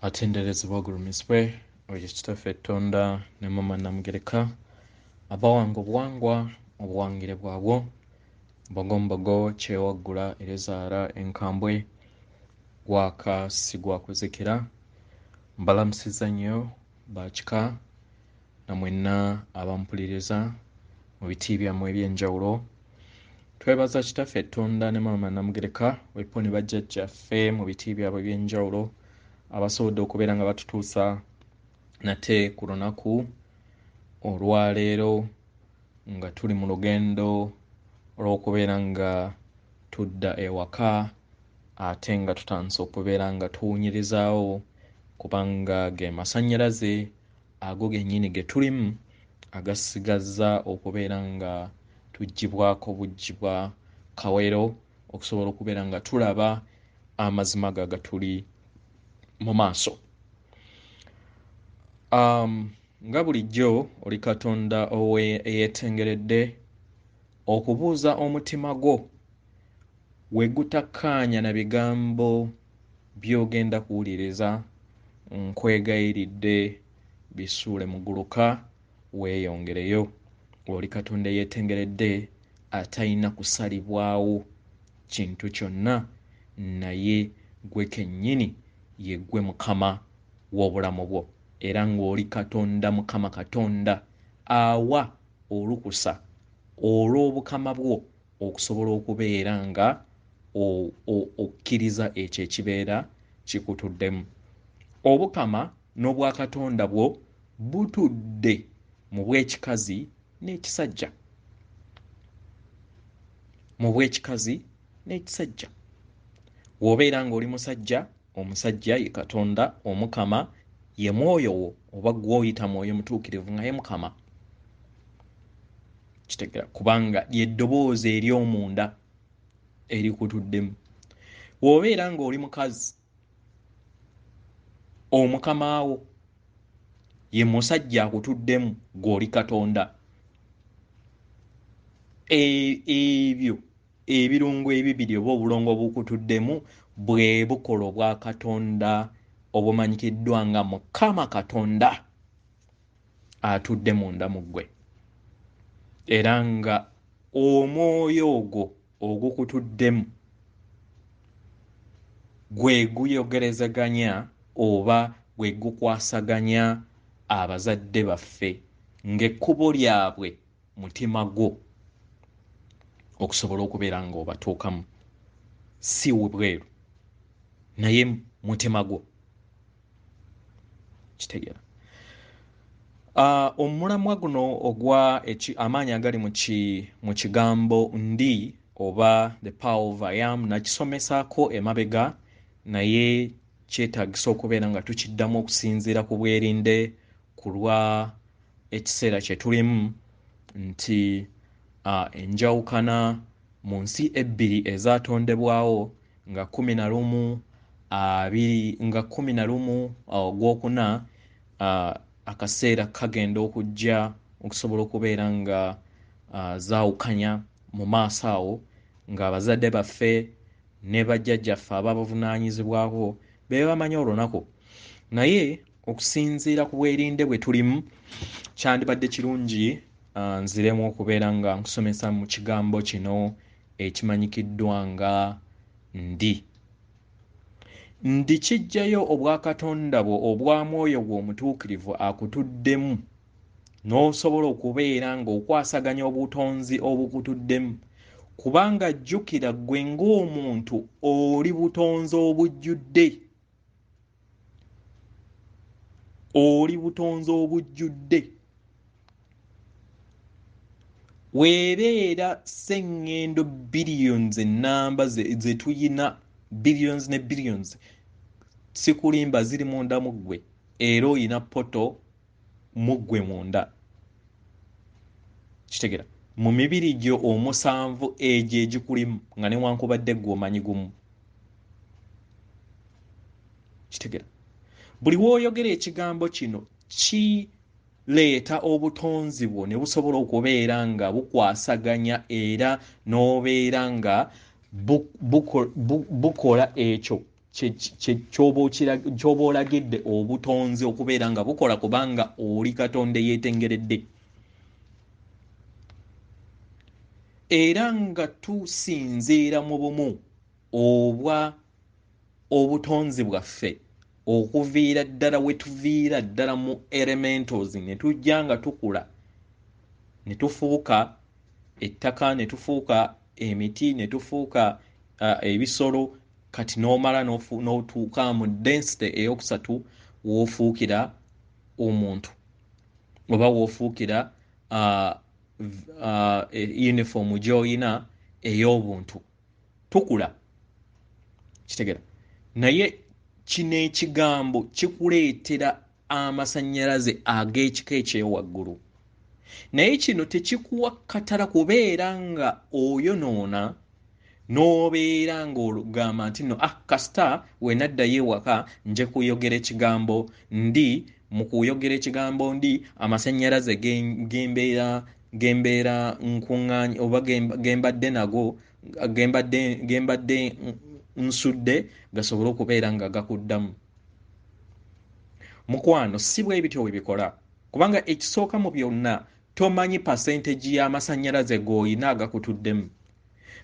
Atenderezebwa agulumizibwe oyo Kitaffe Ttonda ne Maama Namugereka, abawanga obuwangwa obuwangire bwabwo, Mbogombogo kyewaggula erezaala enkambwe, gwaka si gwa kuzikira. Mbalamusizza nnyo bakika na mwenna abampuliriza mu biti byammwe eby'enjawulo. Twebaza Kitaffe Ttonda ne Maama Namugereka wepo ne bajjajjaffe mu biti byabwe eby'enjawulo abasobodde okubeera nga batutuusa nate ku lunaku olwaleero nga tuli mu lugendo olw'okubeera nga tudda ewaka, ate nga tutandise okubeera nga tuwunyirizaawo, kubanga ge masannyalaze ago gennyini ge tulimu agasigazza okubeera nga tuggyibwako buggyibwa kawero okusobola okubeera nga tulaba amazima ago agatuli mu maaso. Nga bulijjo oli Katonda eyeetengeredde okubuuza omutima gwo we gutakkaanya na bigambo by'ogenda kuwuliriza, nkwegayiridde bisuule muguluka weeyongereyo. Oli Katonda eyeetengeredde atalina kusalibwawo kintu kyonna, naye gwe kennyini ye ggwe Mukama w'obulamu bwo, era ng'oli Katonda Mukama Katonda awa olukusa olw'obukama bwo okusobola okubeera nga okkiriza ekyo ekibeera kikutuddemu. Obukama n'obwakatonda bwo butudde mu bw'ekikazi n'ekisajja, mu bw'ekikazi n'ekisajja. Bw'obeera ng'oli musajja, omusajja ye Katonda Omukama, ye mwoyo wo oba gw'oyita mwoyo mutuukirivu nga ye Mukama. Kitegeera, kubanga ly'eddoboozi ery'omunda erikutuddemu. Bw'obeera ng'oli mukazi, Omukama wo ye musajja akutuddemu, gw'oli Katonda. Ebyo ebirungo ebibiri oba obulongo obukutuddemu bwe bukola obwa Katonda obumanyikiddwa nga Mukama Katonda atudde munda mu ggwe, era nga omwoyo ogwo ogukutuddemu gwe guyogerezeganya oba gwe gukwasaganya abazadde baffe ng'ekkubo lyabwe mutima gwo okusobola okubeera ng'obatuukamu, si bweru naye mutima gwo. Kitegeera. Omulamwa guno ogwa amaanyi agali mu kigambo ndi oba the power of I am nakisomesaako emabega, naye kyetaagisa okubeera nga tukiddamu okusinziira ku bwerinde ku lwa ekiseera kye tulimu, nti enjawukana mu nsi ebbiri ezaatondebwawo nga 11 abiri nga 11 ogwokuna, akaseera kagenda okujja okusobola okubeera nga zaawukanya mu maaso awo, ng'abazadde baffe ne bajjajjaffe ababavunaanyizibwako be bamanyi olunaku. Naye okusinziira ku bwerinde bwe tulimu, kyandibadde kirungi nziremu okubeera nga nkusomesa mu kigambo kino ekimanyikiddwa nga ndi. Ndi kiggyayo obwakatonda bwo obwa mwoyo gwo omutuukirivu akutuddemu, n'osobola okubeera ng'okwasaganya obutonzi obukutuddemu, kubanga jjukira ggwe ng'omuntu oli butonzi obujjudde, oli butonzi obujjudde. Weebeera sseŋŋendo billions ennamba ze tuyina, billions ne billions, sikulimba ziri munda mu ggwe, era oyina poto mu ggwe munda. Kitegeera, mu mibiri gyo omusanvu egyo egikulimu nga newankubadde ggwe omanyi gumu. Kitegeera, buli w'oyogera ekigambo kino kireeta obutonzi bwo ne busobola okubeera nga bukwasaganya, era n'obeera nga bukola ekyo Kyoba olagidde obutonzi okubeera nga bukola, kubanga oli Katonda yeetengeredde. Era nga tusinziira mu bumu obwa obutonzi bwaffe okuviira ddala we tuviira ddala mu elementals, ne tujja nga tukula ne tufuuka ettaka, ne tufuuka emiti, ne tufuuka ebisolo. Kati n'omala n'otuuka mu density eyokusatu w'ofuukira omuntu oba w'ofuukira uniform gy'oyina ey'obuntu. Tukula, kitegera. Naye kino ekigambo kikuleetera amasannyalaze ag'ekika ekyewaggulu, naye kino tekikuwa katala kubeera nga oyonoona n'obeera ng'ogamba nti no kasita we naddayo ewaka nje kuyogera ekigambo ndi. Mu kuyogera ekigambo ndi, amasannyalaze gembeera nkuŋŋaanya oba gembadde nago gembadde nsudde gasobole okubeera nga gakuddamu. Mukwano, si bwe bityo bwe bikola, kubanga ekisooka mu byonna tomanyi percentage y'amasannyalaze g'oyina agakutuddemu.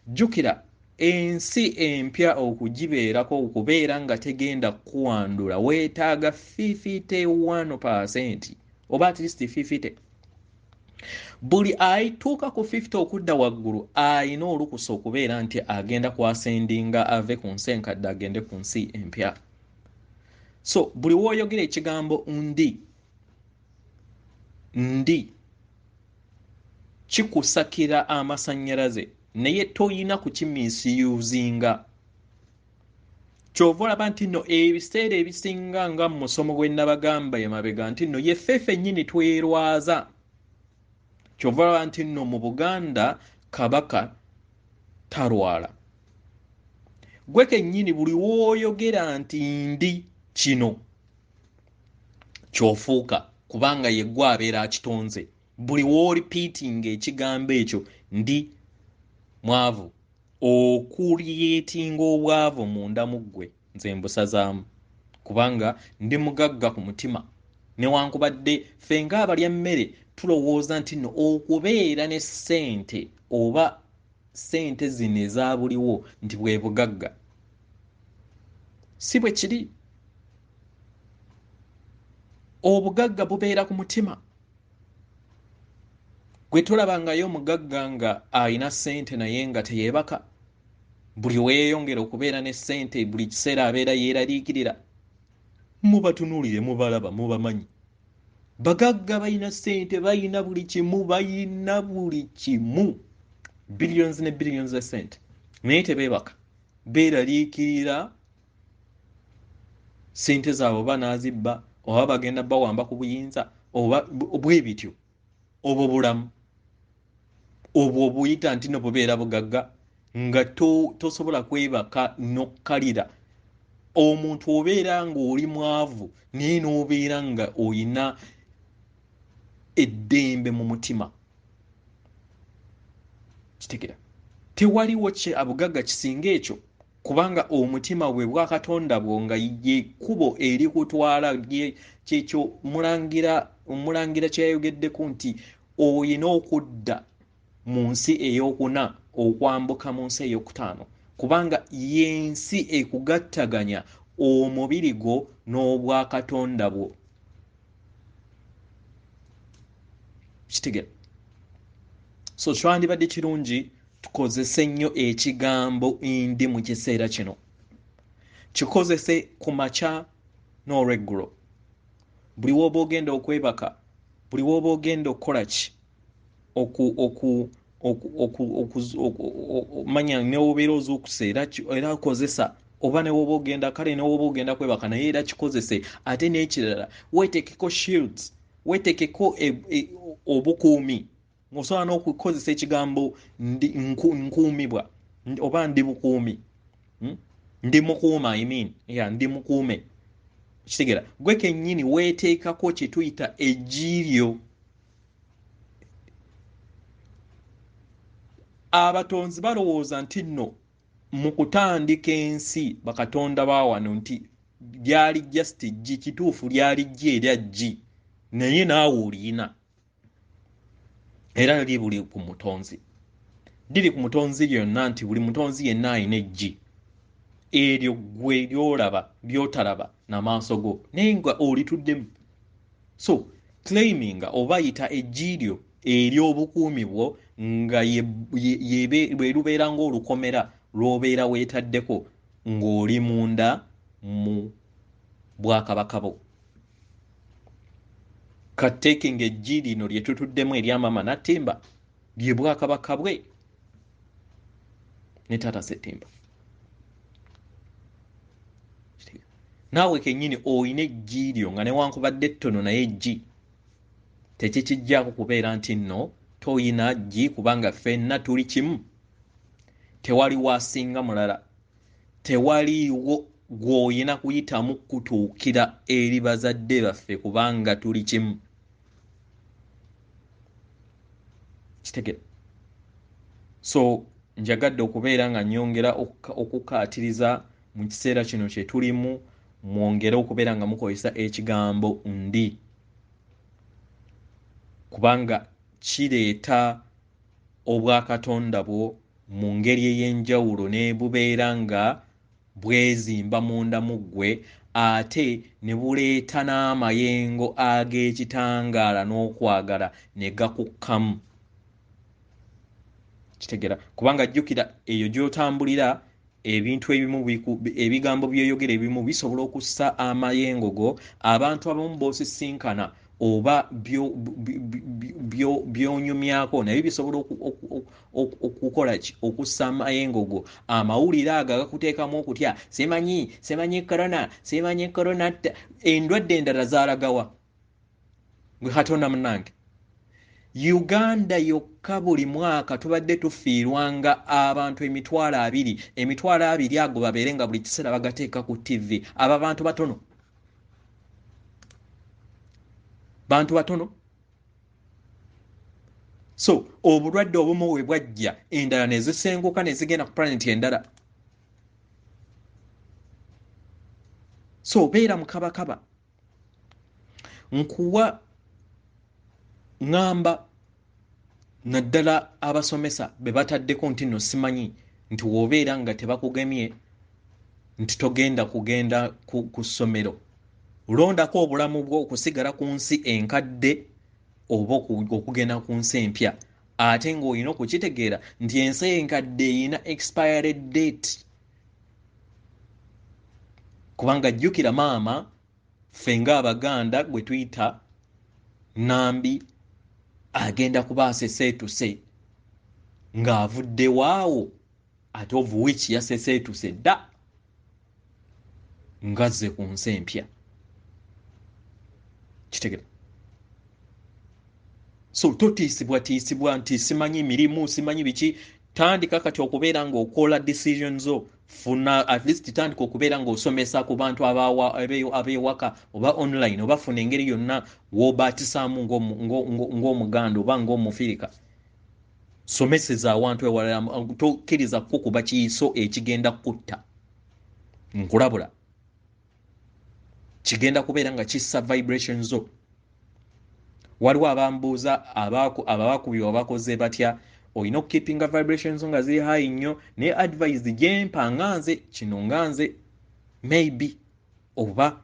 Jjukira, ensi empya okugibeerako, okubeera nga tegenda kuwandula, weetaaga 51% oba at least 50. Buli ayituuka ku 50 okudda waggulu ayina olukusa okubeera nti agenda kwasendinga ave ku nsi enkadde agende ku nsi empya. So buli w'oyogera ekigambo ndi, ndi kikusakira amasannyalaze, naye toyina kukimisusinga. Kyova olaba nti nno ebiseera ebisinga nga mu musomo gwe nabagamba emabega nti nno yeffe ffennyini twerwaza. Kyova olaba nti nno mu Buganda Kabaka talwala. Gwe kennyini buli w'oyogera nti ndi kino ky'ofuuka, kubanga ye ggwe abeera akitonze. Buli w'oripiitinga ekigambo ekyo ndi mwavu, okuliyeetinga obwavu munda mu ggwe. Nze mbusazaamu kubanga ndi mugagga ku mutima. Newankubadde ffe ng'abalya mmere tulowooza nti nno okubeera ne ssente oba ssente zino eza buliwo nti bwe bugagga, si bwe kiri. Obugagga bubeera ku mutima. Gwe tolabangayo omugagga nga ayina ssente naye nga teyeebaka. Buli weeyongera okubeera ne ssente buli kiseera abeera yeeraliikirira. Mubatunuulire, mubalaba, mubamanyi. Bagagga balina ssente, balina buli kimu, balina buli kimu, billions ne billions za ssente, naye tebeebaka, beeraliikirira ssente zaabwe oba n'azibba oba bagenda bawamba ku buyinza oba bwe bityo. Obwo bulamu obwo obuyita nti no bubeera bugagga nga tosobola kwebaka n'okkalira. Omuntu obeera ng'oli mwavu naye n'obeera nga oyina eddembe mu mutima. Kitegera, tewaliwo kye abugagga kisinga ekyo, kubanga omutima bwe bwa Katonda bwo nga ye kkubo erikutwala. Kyekyo omulangira kyeyayogeddeko nti oyina okudda mu nsi ey'okuna okwambuka mu nsi ey'okutaano, kubanga y'ensi ekugattaganya omubiri gwo n'obwakatonda bwo. Kitegera? So kyandibadde kirungi tukozese nnyo ekigambo ndi mu kiseera kino. Kikozese ku makya n'olweggulo, buli w'oba ogenda okwebaka, buli w'oba ogenda okukola ki, manya ne w'obeera ozuukuse era okozesa, oba ne w'oba ogenda kale ne w'oba ogenda kwebaka naye era kikozese. Ate n'ekirala, weetekeko shields, weetekeko obukuumi. Osobola n'okukozesa ekigambo ndi nkuumibwa oba ndi bukuumi, Ndi mukuuma, I mean, yeah, ndi mukuume. Kitegeera, gwe kennyini weeteekako kye tuyita eggiiryo. Abatonzi balowooza nti nno Mu kutandika ensi bakatonda ba wano nti lyali just ggi, kituufu lyali ggi erya ggi, naye naawe oliyina era liri buli ku mutonzi, liri ku mutonzi lyonna, nti buli mutonzi yenna alina eggi eryo ggwe ly'olaba ly'otalaba n'amaaso go, naye nga olituddemu. So claiminga oba yita eggi lyo ery'obukuumi bwo nga bwe lubeera ng'olukomera lw'obeera weetaddeko ng'oli munda mu bwakabaka bwo. Kateekinga eggi lino lye tutuddemu erya Maama Nattimba lye bwakabaka bwe ne Taata Ssettimba. Naawe kennyini oyina eggi lyo nga newankubadde ettono, naye eggi tekikijjaako kubeera nti nno toyina ggi, kubanga ffenna tuli kimu, tewali wasinga mulala, tewaliiwo gw'oyina kuyitamu kutuukira eri bazadde baffe kubanga tuli kimu. Kitegera? So njagadde okubeera nga nnyongera okukaatiriza mu kiseera kino kye tulimu, mwongere okubeera nga mukozesa ekigambo ndi, kubanga kireeta obwakatonda bwo mu ngeri ey'enjawulo ne bubeera nga bwezimba munda mu ggwe, ate ne buleeta n'amayengo ag'ekitangaala n'okwagala ne gakukkamu. Kitegera? Kubanga jjukira eyo gy'otambulira ebintu ebimu, ebigambo by'oyogera ebimu bisobola okussa amayengo go abantu abamu b'osisinkana oba by'onyumyako, naye bisobola okukola ki? Okussa amayengo go. Amawulire ago agakuteekamu okutya, simanyi korona, simanyi korona, endwadde endala zaalagawa. Gwe Katonda munnange, Uganda yokka buli mwaka tubadde tufiirwanga abantu 20,000. 20,000 ago babeere nga buli kiseera bagateeka ku TV. Abo bantu batono, bantu batono. So obulwadde obumu bwe bwajja, endala ne zisenguka ne zigenda ku planet endala. So beera mukabakaba. Nkuwa ŋŋamba naddala abasomesa be bataddeko nti nno simanyi nti w'obeera nga tebakugemye nti togenda kugenda ku ssomero. Londako obulamu bwo okusigala ku nsi enkadde oba okugenda ku nsi empya, ate ng'olina okukitegeera nti ensi enkadde erina expired date. Kubanga jjukira maama ffe ng'Abaganda gwe tuyita Nambi agenda kuba aseseetuse ng'avudde waawo, ate of which yaseseetuse dda ng'azze ku nsi empya. Kitegera? So totiisibwatiisibwa nti simanyi mirimu, simanyi biki. Tandika kati okubeera ng'okola decision zo. Funa at least tandika okubeera ng'osomesa ku bantu ab'ewaka oba online, oba funa engeri yonna w'obaatisaamu ng'Omuganda oba ng'Omufirika. Someseza awantu ewalala, tokkiriza kukuba kiyiso ekigenda kutta. Nkulabula, kigenda kubeera nga kissa vibration zo. Waliwo abambuuza abakubibwa bakoze batya. Olina okukeepinga vibrations nga ziri high nnyo, naye advice gyempa nga nze kino, nga nze maybe oba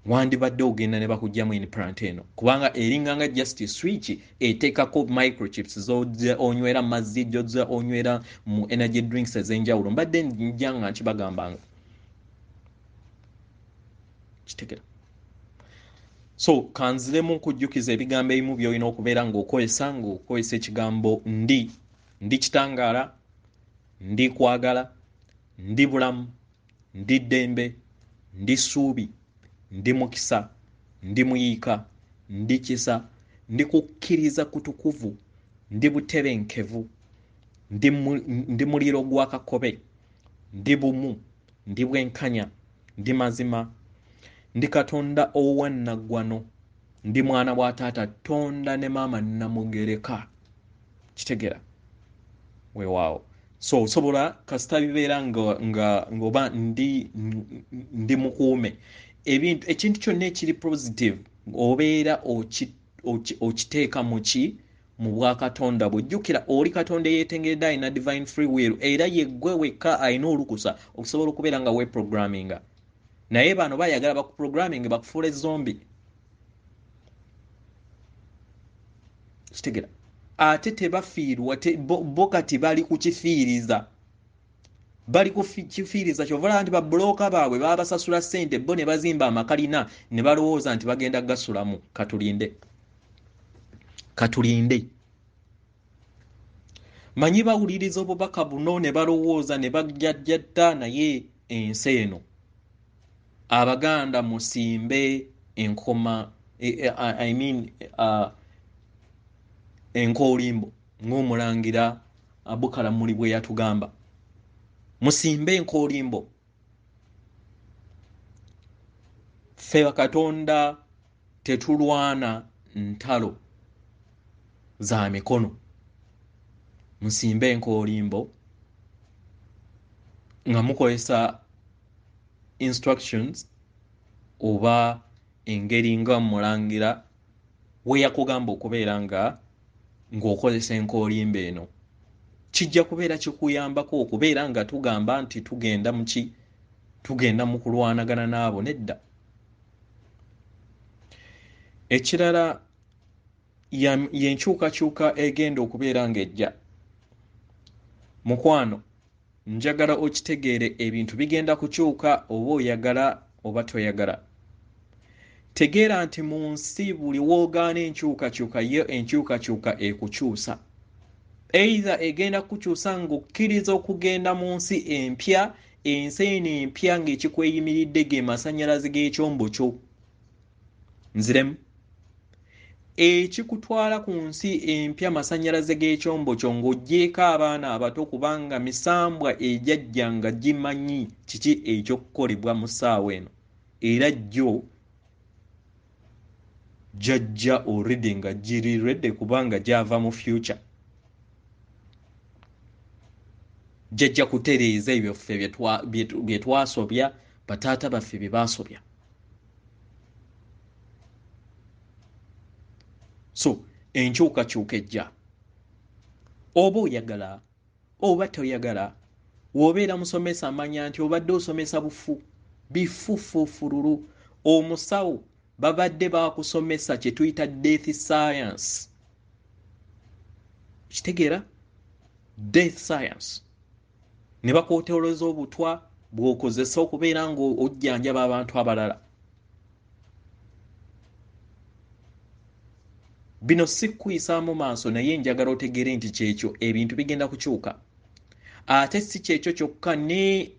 wandibadde ogenda ne bakuggyamu implant eno, kubanga eringanga just switch eteekako microchips z'ojja onywera mazzi, gy'ojja onywera mu energy drinks ez'enjawulo. Mbadde nja nga nkibagambanga. Kitegera? So kanziremu nkujjukiza ebigambo ebimu by'olina okubeera ng'okozesa, ng'okozesa ekigambo ndi. Ndi kitangaala, ndi kwagala, ndi bulamu, ndi ddembe, ndi ssuubi, ndi mukisa, ndi muyiika, ndi kisa, ndi kukkiriza kutukuvu, ndi butebenkevu, ndi muliro gwa kakobe, ndi bumu, ndi bwenkanya, ndi mazima, ndi Katonda owannaggwano, ndi mwana wa taata Tonda ne maama Namugereka. Kitegera? Weewaawo. So osobola kasita bibeera nga oba ndi mukuume ebintu, ekintu kyonna ekiri positive obeera okiteeka muki mu bwakatonda. Bw'ojjukira oli Katonda eyeetengeredde, alina divine free will, era yeggwe wekka alina olukusa okusobola okubeera nga weprogramminga. Naye bano bayagala bakuprogramminge bakufuule zombi. Kitegera ate tebafiirwa, bo kati bali kukifiiriza, bali kukifiiriza. Kyova olaba nti babulooka baabwe babasasula ssente, bo ne bazimba amakalina ne balowooza nti bagenda gasulamu. Katulinde, katulinde. Manyi bawuliriza obubaka buno ne balowooza ne bajjajjatta, naye ensi eno Abaganda musimbe enkoma, I mean enkoolimbo ng'omulangira Abukalamuli bwe yatugamba, musimbe enkoolimbo. Ffe Bakatonda tetulwana ntalo za mikono, musimbe enkoolimbo nga mukozesa instructions oba engeri nga mulangira we yakugamba okubeera nga ng'okozesa enkoolimbo eno. Kijja kubeera kikuyambako okubeera nga tugamba nti tugenda muki, tugenda mu kulwanagana n'abo. Nedda. Ekirala y'enkyukakyuka egenda okubeera ng'ejja. Mukwano, njagala okitegeere ebintu bigenda kukyuka oba oyagala oba toyagala. Tegeera nti mu nsi buli w'ogaana enkyukakyuka, yo enkyukakyuka ekukyusa. Either egenda kukukyusa ng'okkiriza okugenda mu nsi empya, ensi eno empya ng'ekikweyimiridde ge masannyalaze g'ekyombo kyo. Nziremu, ekikutwala ku nsi empya masannyalaze g'ekyombo kyo, ng'oggyeeko abaana abato, kubanga misambwa ejajja nga gimanyi kiki ekyokukolebwa mu ssaawa eno, era jjo jajja already nga giri ready kubanga gyava mu future. Jajja kutereeza ebyo ffe bye twasobya, bataata baffe bye baasobya. So enkyukakyuka ejja, oba oyagala oba toyagala. W'obeera musomesa amanya nti obadde osomesa bufu bifufufululu. Omusawo babadde bakusomesa kye tuyita death science. Kitegeera death science, ne bakwotoleza obutwa bw'okozesa okubeera ng'ojjanjaba abantu abalala. Bino si kuyisaamu maaso, naye njagala otegeere nti kyekyo ebintu bigenda kukyuka. Ate si kyekyo kyokka, ne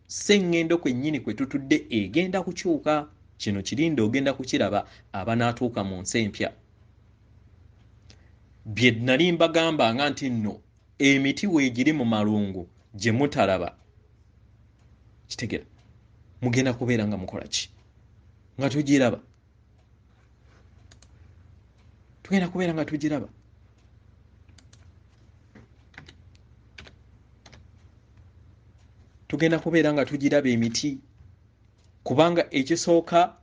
sseŋŋendo kwennyini kwe tutudde egenda kukyuka. Kino kirinde ogenda kukiraba abanaatuuka mu nsi empya. Bye nali mbagamba nga nti nno emiti weegiri mu malungu gye mutalaba. Kitegera mugenda kubeera nga mukola ki nga tugiraba? Tugenda kubeera nga tugiraba. Tugenda kubeera nga tugiraba emiti, kubanga ekisooka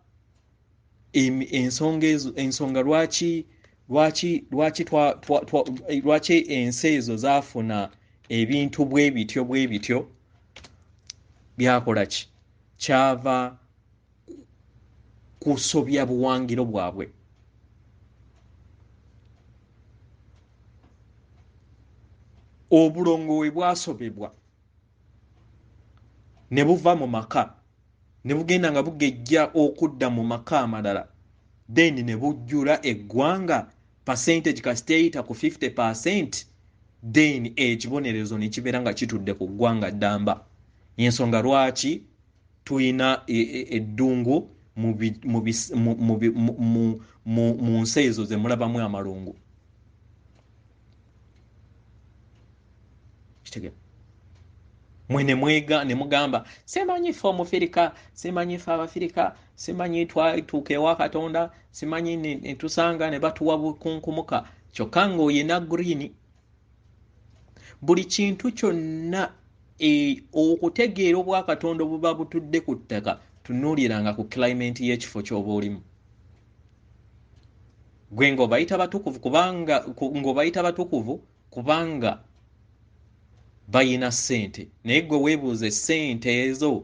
ensonga ezo, ensonga lwaki, lwaki, lwaki twa, twa, twa, lwaki ensi ezo zaafuna ebintu bwe bityo bwe bityo, byakola ki? Kyava kusobya buwangiro bwabwe. Obulongo we bwasobebwa ne buva mu maka ne bugenda nga bugejja okudda mu maka amalala, then ne bujjula eggwanga. Percentage kasita eyita ku 50%, then ekibonerezo ne kibeera nga kitudde ku ggwanga ddamba. Ensonga lwaki tulina eddungu mu nsi ezo ze mulabamu amalungu. Kitegera mwe ne mwega ne mugamba simanyi ffe omufirika, simanyi ffe abafirika, simanyi twatuuka ewa Katonda, simanyi ne tusanga ne batuwa bukunkumuka, kyokka ng'oyina green. Buli kintu kyonna okutegeera obwakatonda obuba butudde ku ttaka, tunuuliranga ku climate y'ekifo ky'oba olimu. Gwe ng'obayita batukuvu kubanga ng'obayita batukuvu kubanga bayina ssente, naye gwe weebuuze ssente ezo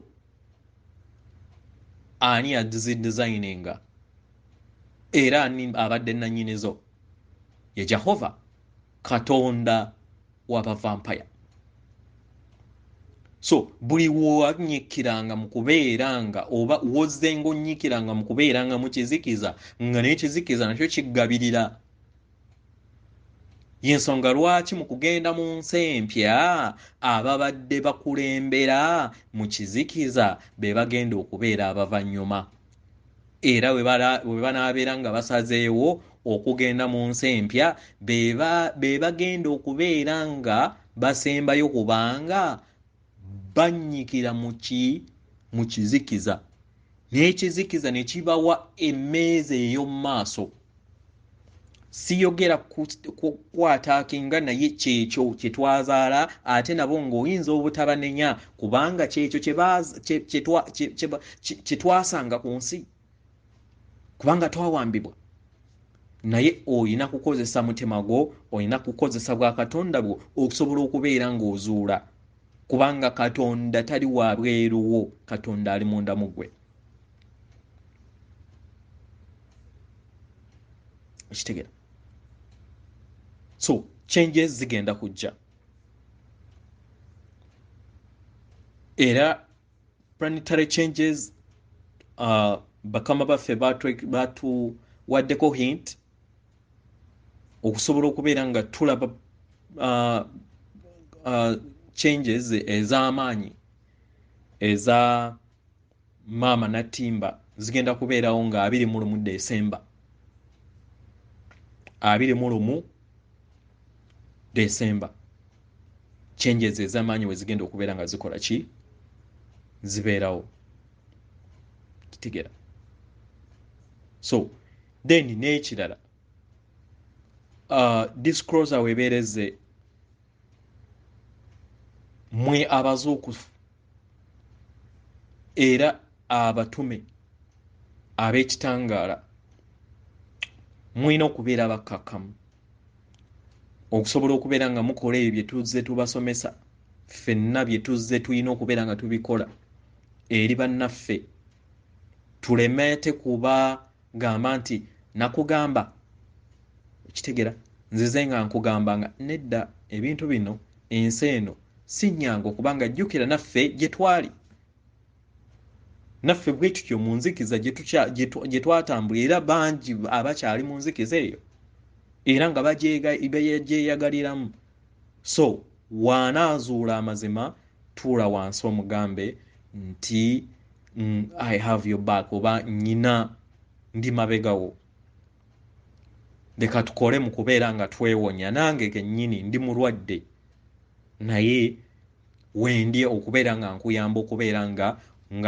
ani yazidesigninga era ani abadde nannyinizo? Ye Jehova, Katonda w'abavampaya. So buli w'onyiikiranga mu kubeera nga oba wozzenga onyiikiranga mu kubeeranga mu kizikiza, nga n'ekizikiza nakyo kiggabirira. Y'ensonga lwaki mu kugenda mu nsi empya ababadde bakulembera mu kizikiza be bagenda okubeera abavannyuma. Era we banaabeera nga basazeewo okugenda mu nsi empya be bagenda okubeera nga basembayo kubanga bannyikira mu kizikiza, n'ekizikiza ne kibawa emmeeza ey'omu maaso. Siyogera kukwataakinga, naye kyekyo kye twazaala, ate nabo ng'oyinza obutabanenya kubanga kyekyo kye twasanga ku nsi, kubanga twawambibwa. Naye oyina kukozesa mutima gwo, oyina kukozesa bwakatonda bwo okusobola okubeera ng'ozuula, kubanga Katonda tali wabweruwo, Katonda ali munda mu ggwe. Ekitegera? So changes zigenda kujja, era planetary changes bakama baffe batuwaddeko hint okusobola okubeera nga tulaba changes ez'amaanyi eza maama natimba zigenda kubeerawo nga 21 Desemba. 21 Desemba changes ez'amaanyi we zigenda okubeera nga zikola ki, zibeerawo. Kitegera? So then n'ekirala, disclosure webeereze mwe abazuukufu era abatume ab'ekitangaala, mulina okubeera abakkakkamu okusobola okubeera nga mukola ebyo bye tuzze tubasomesa ffenna, bye tuzze tulina okubeera nga tubikola eri bannaffe. Tuleme tekubagamba nti nakugamba, kitegera, nzize nga nkugamba nga nedda, ebintu bino ensi eno si nnyangu, kubanga jjukira naffe gye twali, naffe bwe tutyo mu nzikiza gye twatambula, era bangi abakyali mu nzikiza eyo era nga bagyeyagaliramu. So w'anaazuula amazima, tuula wansi omugambe nti I have your back, oba nnyina ndi mabegawo, leka tukole mu kubeera nga twewonya. Nange kennyini ndi mulwadde, naye wendi okubeera nga nkuyamba okubeera nga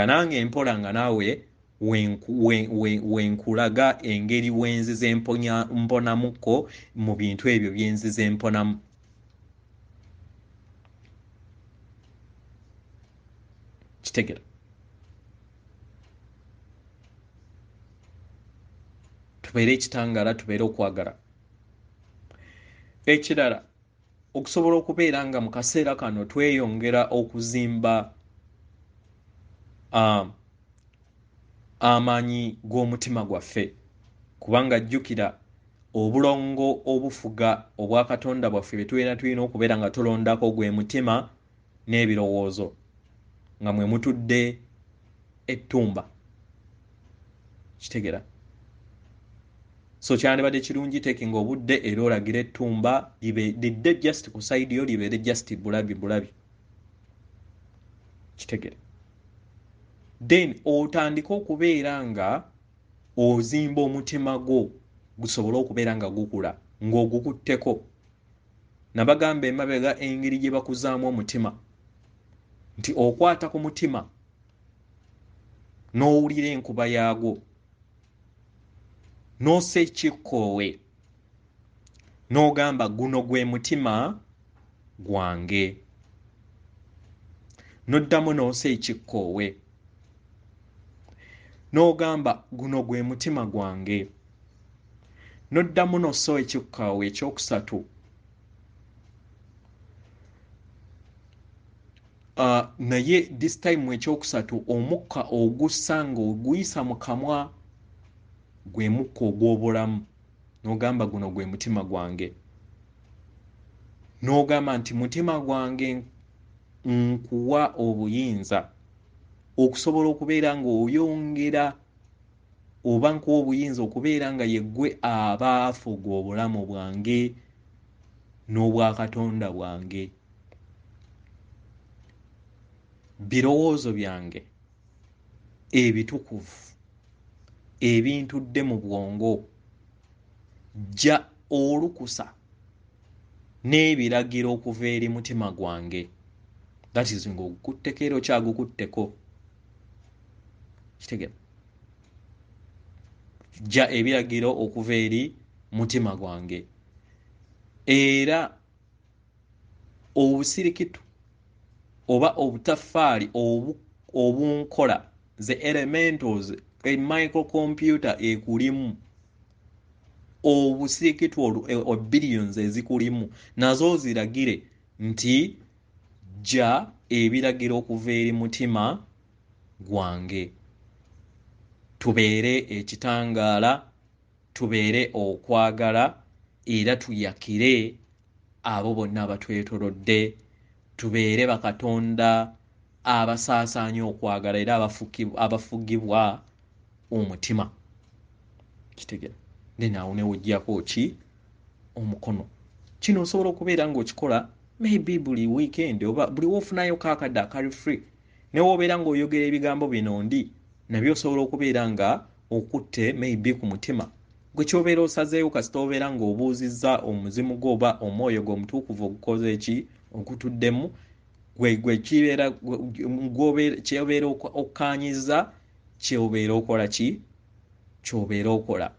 nange mpola, nga naawe wenkulaga engeri wenzize mponamuko mu bintu ebyo byenzize mponamu. Kitegera? Tubeere ekitangaala, tubeere okwagala. Ekirala, okusobola okubeera nga mu kaseera kano tweyongera okuzimba amaanyi g'omutima gwaffe, kubanga jjukira obulongo obufuga obwakatonda bwaffe bye tubeera tulina okubeera nga tulondako gwe mutima n'ebirowoozo, nga mwe mutudde ettumba. Kitegera? So kyandibadde kirungi taking obudde era olagira ettumba lidde just ku side yo, libeere just bulabi bulabi. Kitegera? Then otandike okubeera nga ozimba omutima gwo gusobole okubeera nga gukula ng'ogukutteko. Nabagamba emabega engeri gye bakuzaamu omutima, nti okwata ku mutima n'owulira enkuba yaagwo, n'ossa ekikkoowe n'ogamba guno gwe mutima gwange. N'oddamu n'ossa ekikkoowe n'ogamba guno gwe mutima gwange. N'oddamu n'ossa ekikkoowe ekyokusatu, naye this time ekyokusatu omukka ogussa ng'oguyisa mu kamwa gwe mukka ogw'obulamu, n'ogamba guno gwe mutima gwange. N'ogamba nti mutima gwange nkuwa obuyinza okusobola okubeera ng'oyongera, oba nkuwa obuyinza okubeera nga yeggwe abaafuga obulamu bwange n'obwakatonda bwange. Birowoozo byange ebitukuvu ebintudde mu bwongo, jja olukusa n'ebiragiro okuva eri mutima gwange. That is ng'ogukutteko era okyagukutteko. Kitegeera? Jja ebiragiro okuva eri mutima gwange. Era obusirikitu oba obutaffaali obunkola, the elementals, a microcomputer ekulimu, obusirikitu olwo billions ezikulimu nazo ziragire nti jja ebiragiro okuva eri mutima gwange. Tubeere ekitangaala, tubeere okwagala, era tuyakire abo bonna abatwetoolodde. Tubeere bakatonda abasaasaanya okwagala era abafugibwa omutima. Kitegeera? Then awo ne woggyako ki? Omukono. Kino osobola okubeera ng'okikola maybe buli weekend oba buli w'ofunayo kaakadde akali free. Ne w'obeera ng'oyogera ebigambo bino ndi nabyo osobola okubeera nga okutte maybe ku mutima. Gwe ky'obeera osazeewo kasita obeera ng'obuuzizza omuzimu gwo oba omwoyo gwo omutukuvu ogukoze ki okutuddemu, gwe kibeera ky'obeera okkaanyiza, ky'obeera okola ki, ky'obeera okola.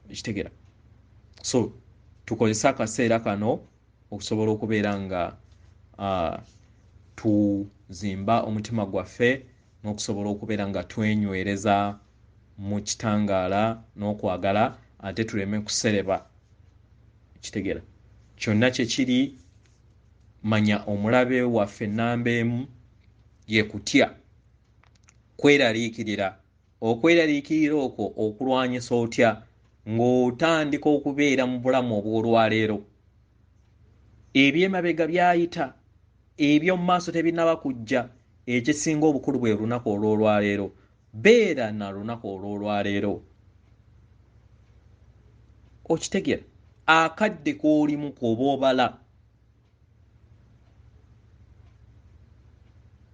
Kitegeera? So tukozese akaseera kano okusobola okubeera nga tuzimba omutima gwaffe n'okusobola okubeera nga twenywereza mu kitangaala n'okwagala, ate tuleme kusereba. Kitegeera? Kyonna kye kiri, manya omulabe waffe namba emu ye kutya, kweraliikirira. Okweraliikirira okwo okulwanyisa otya? Ng'otandika okubeera mu bulamu obw'olwaleero. Ebyemabega byayita, eby'omu maaso tebinnaba kujja. Ekisinga obukulu bwe lunaku olw'olwaleero. Beera na lunaku olw'olwaleero. Okitegeera? Akadde k'olimu k'oba obala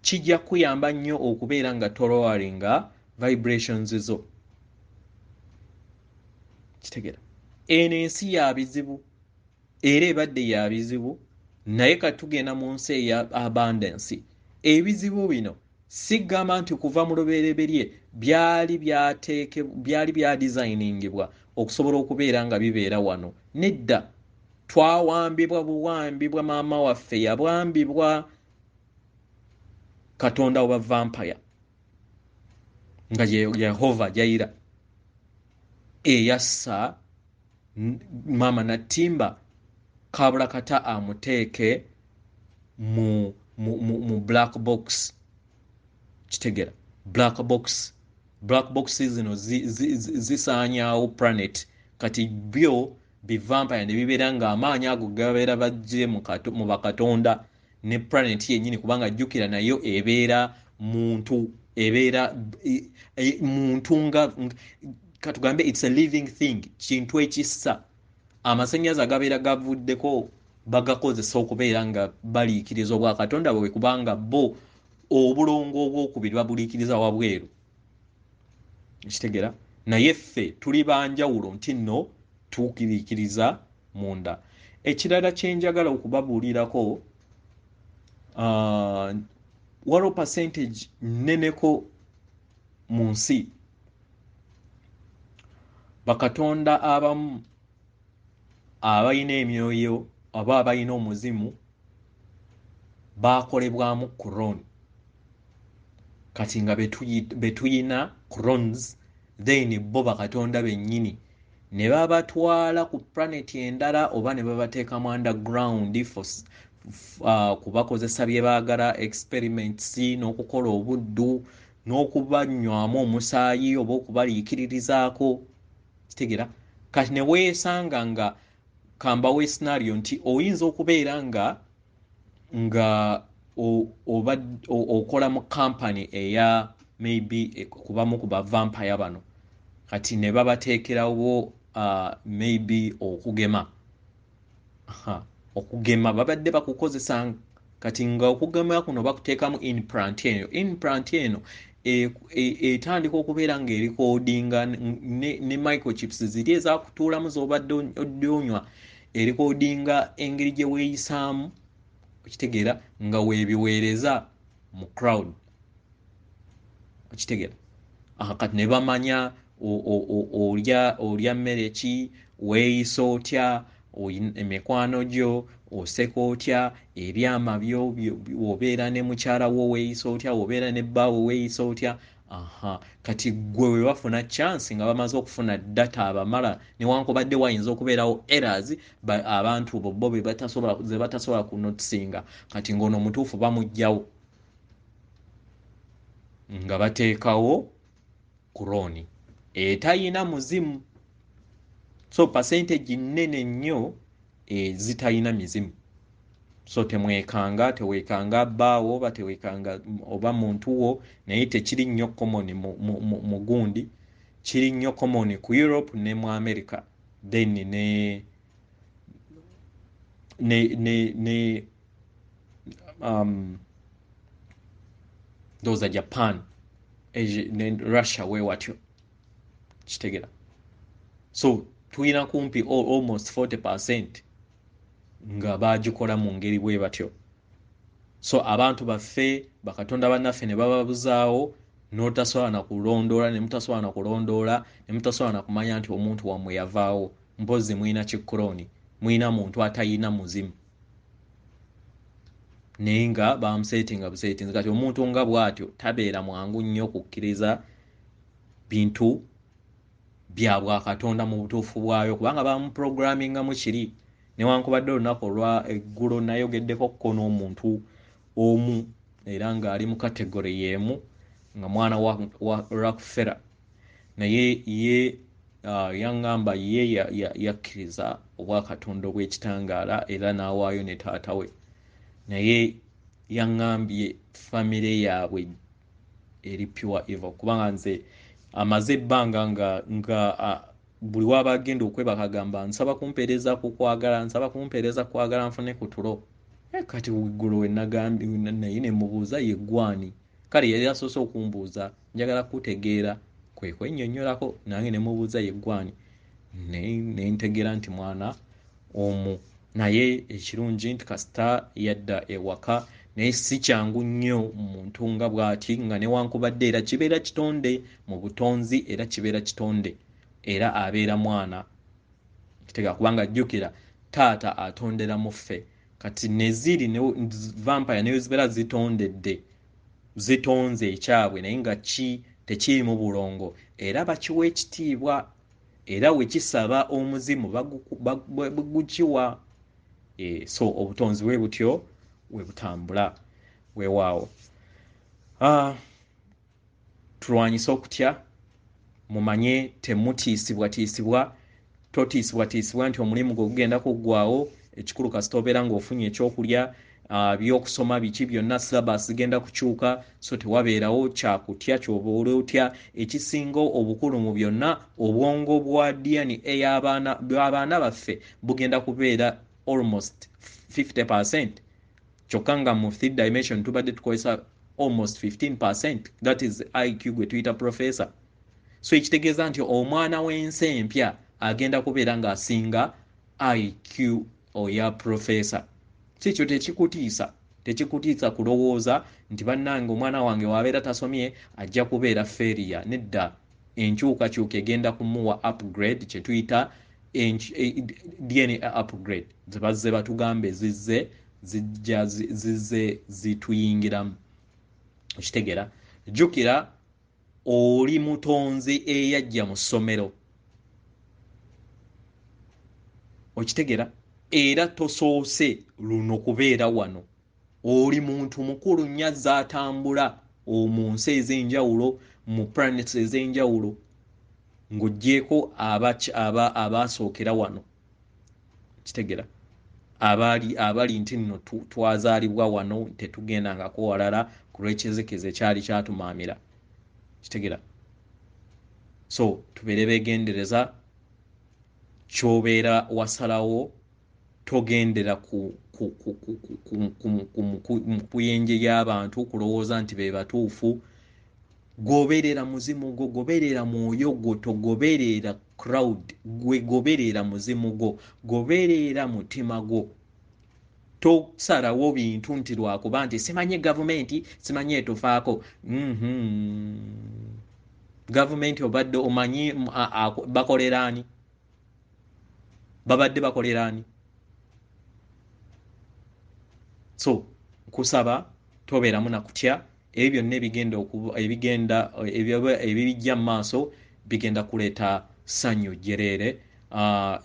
kijja kuyamba nnyo okubeera nga toloweringa vibrations zo. Kitegeera? Eno ensi ya bizibu, era ebadde ya bizibu, naye kati tugenda mu nsi eya abundance. Ebizibu bino sigamba nti kuva mu lubereberye byali byadesigningibwa okusobola okubeera nga bibeera wano. Nedda, twawambibwa buwambibwa, maama waffe yabwambibwa katonda wa vampire nga Yehova Jayira eyassa maama Natimba kabula kata amuteeke mu black box. Kitegeera? Black box. Black box zino zisaanyaawo planet. Kati byo bivampire ne bibeera ng'amaanyi ago gabeera bajje mu bakatonda ne planet yennyini, kubanga jjukira nayo ebeera muntu, ebeera muntu nga katugambe it's a living thing, kintu ekissa. Amasannyalaze agabeera gavuddeko bagakozesa okubeera nga baliikiriza obwakatonda bwe, kubanga bo obulongo obwokubiri babuliikiriza wabweru. Kitegeera? Naye ffe tuli banjawulo nti nno tukiriikiriza munda. Ekirala kye njagala okubabuulirako, waliwo percentage nneneko mu nsi bakatonda abamu abalina emyoyo aba abalina omuzimu bakolebwamu clone. Kati nga betuyina clones, then bo bakatonda bennyini ne babatwala ku planet endala oba ne babateekamu underground for kubakozesa bye baagala, experiments n'okukola obuddu n'okubanywamu omusaayi oba okubaliikiririzaako. Kitegeera? Kati ne weesanga nga kambawe scenario nti oyinza okubeera nga okola mu company eya maybe kubamu ku ba vampire bano, kati ne babateekerawo maybe okugema. Okugema babadde bakukozesa, kati nga okugema kuno bakuteekamu implant eno. Implant eno etandika okubeera ng'erikodinga ne microchips ziri ezakutuulamu z'obadde onywa, erikodinga engeri gye weeyisaamu, okitegeera, nga weebiweereza mu crowd, okitegeera. Kati ne bamanya olya mmere ki, weeyisa otya, emikwano gyo, oseka otya, ebyama byo, obeera ne mukyala wo weeyisa otya, obeera ne bbaawo weeyisa otya. Kati ggwe we bafuna chance nga bamaze okufuna data abamala, newankubadde wayinza okubeerawo errors abantu bo ze batasobola kunotisinga, kati ng'ono omutuufu bamuggyawo nga bateekawo clone etayina muzimu. So percentage nnene nnyo ezitalina mizimu. So temwekanga, tewekanga bbaawo oba tewekanga oba muntu wo, naye tekiri nnyo common mu gundi, kiri nnyo common ku Europe ne mu America, then ne ndowooza Japan, Asia, ne Russia we watyo, kitegera. So tulina kumpi almost 40% nga bagikola mu ngeri bwe batyo. So abantu baffe bakatonda bannaffe ne bababuzaawo, n'otasobola na kulondoola, ne mutasobola na kulondoola, ne mutasobola na kumanya nti omuntu wammwe yavaawo. Mpozzi mulina kikuloni, mulina muntu atayina muzimu, naye nga bamusetinga busetinzi. Kati omuntu nga bw'atyo tabeera mwangu nnyo kukkiriza bintu bya bwakatonda mu butuufu bwayo, kubanga bamuprogrammingamu kiri. Newankubadde olunaku olwa eggulo nayogeddeko ko n'omuntu omu era ng'ali mu category y'emu nga mwana wa Rockefeller, naye ye yaŋŋamba ye yakkiriza obwakatonda obw'ekitangaala era n'awaayo ne taata we, naye yaŋŋambye famire yaabwe eri pure evil, kubanga nze amaze ebbanga nga buli waba agenda okwebaka agamba nsaba kumpeereza ku kwagala, nsaba kumpeereza kwagala nfune ku tulo. Kati eggulo we nagambye naye ne mubuuza ye ggwani, kale yali asoose okumbuuza njagala kutegeera kwe kwennyonnyolako, nange ne mubuuza ye ggwani, ne ntegeera nti mwana omu. Naye ekirungi nti kasita yadda ewaka, naye si kyangu nnyo muntu nga bw'ati, nga newankubadde era kibeera kitonde mu butonzi, era kibeera kitonde era abeera mwana, kitegeera, kubanga jjukira taata atondera mu ffe. Kati neziri ne vampire ne zibeera zitondedde, zitonze ekyabwe, naye nga tekirimu bulongo, era bakiwa ekitiibwa, era we kisaba omuzimu bagukiwa. So obutonzi bwe butyo we butambula. Weewaawo. Tulwanyise okutya, mumanye temutiisibwatiisibwa, totiisibwatiisibwa nti omulimu gwo gugenda kuggwaawo. Ekikulu kasita obeera ng'ofunye ekyokulya, byokusoma biki byonna, syllabus zigenda kukyuka, so tewabeerawo kyakutya ky'oba oli otya. Ekisinga obukulu mu byonna, obwongo bwa DNA bw'abaana baffe bugenda kubeera almost 50%, kyokka nga mu third dimension tubadde tukozesa almost 15%, that is IQ gwe tuyita professor. So ekitegeeza nti omwana w'ensi empya agenda kubeera ng'asinga IQ oya professor. Si ekyo tekikutiisa, tekikutiisa kulowooza nti bannange omwana wange w'abeera tasomye ajja kubeera failure. Nedda, enkyukakyuka egenda kumuwa upgrade, kye tuyita DNA upgrade zebazze batugambe zizze zijja zizze zituyingiramu. Okitegeera? Jjukira oli mutonzi eyajja mu ssomero. Okitegeera? Era tosoose luno kubeera wano. Oli muntu mukulu nnyo azatambula mu nsi ez'enjawulo, mu planets ez'enjawulo, ng'oggyeeko abaasookera wano. Kitegeera? Abali nti nno twazaalibwa wano, tetugendangako walala ku lw'ekizikiza ekyali kyatumaamira. Kitegeera? So tubeere beegendereza, ky'obeera wasalawo togendera ku kuyenje y'abantu kulowooza nti be batuufu. Goberera muzimu gwo, goberera mwoyo gwo, togoberera crowd. Gwe goberera muzimu gwo, goberera mutima gwo. Tosalawo bintu nti lwakuba nti simanyi gavumenti, simanyi etufaako. Gavumenti obadde omanyi bakolera ani? Babadde bakolera ani? So nkusaba tobeeramu na kutya. Ebyo byonna ebigenda ebijja mu maaso bigenda kuleeta ssanyu jjereere.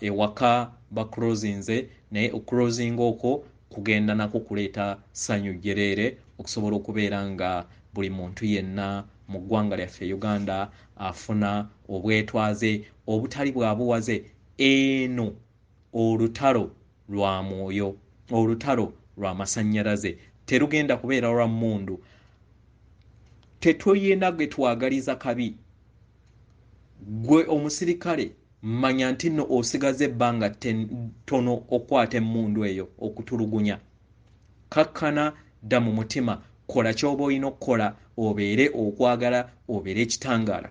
Ewaka baclosinze, naye okuclosinga okwo kugenda nako kuleeta ssanyu jjereere, okusobola okubeera nga buli muntu yenna mu ggwanga lyaffe Uganda afuna obwetwaze obutali bwa buwaze. Eno olutalo lwa mwoyo, olutalo lwa masannyalaze, terugenda kubeera lwa mmundu. Tetuyina gwe twagaliza kabi. Gwe omusirikale manya nti nno osigaza ebbanga ttono okwata emmundu eyo okutulugunya. Kakkana, dda mu mutima, kola ky'oba olina okukola, obeere okwagala, obeere ekitangaala.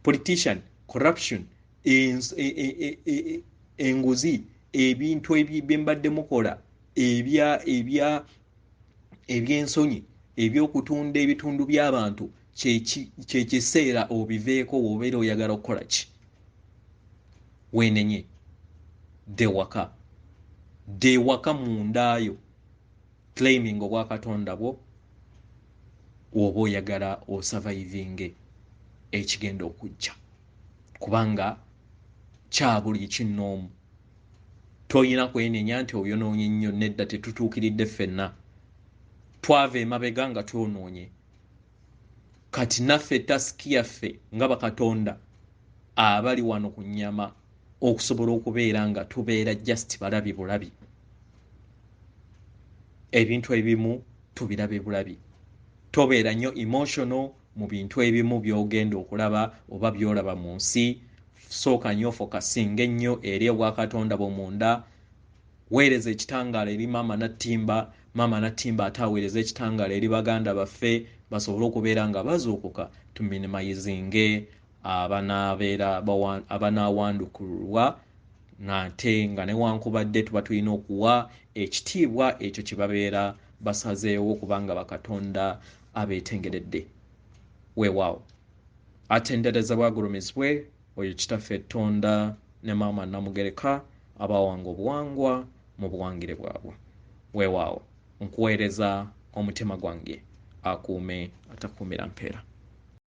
Politician, corruption, enguzi, ebintu bye mbadde mukola eby'ensonyi, eby'okutunda ebitundu by'abantu, kye kiseera obiveeko bw'obeera oyagala okukola ki. Weenenye, dda ewaka, dda ewaka mundaayo, claiming obwakatonda bwo oba oyagala osurvivinge ekigenda okujja, kubanga kya buli kinnoomu. Toyina kwenenya nti oyonoonye nnyo, nedda, tetutuukiridde ffenna. Twava emabega nga twonoonye. Kati naffe tasiki yaffe nga bakatonda abali wano ku nnyama okusobola okubeera nga tubeera just balabi bulabi. Ebintu ebimu tubirabe bulabi. Tobeera nnyo emotional mu bintu ebimu by'ogenda okulaba oba by'olaba mu nsi. Sooka nnyo fokasinga ennyo eri obwakatonda bwo munda. Weereza ekitangaala eri maama Nattimba, maama Nattimba ate aweereza ekitangaala eri baganda baffe basobole okubeera nga bazuukuka, tuminimizinge abanaawandukulwa, nate nga newankubadde tuba tulina okuwa ekitiibwa ekyo kye babeera basazeewo kubanga bakatonda abeetengeredde. Weewaawo, atenderezebwa agulumizibwe oyo Kitaffe Ttonda ne maama Namugereka abawanga obuwangwa mu buwangire bwabwe. Weewaawo, nkuweereza omutima gwange, akuume atakuumira mpeera.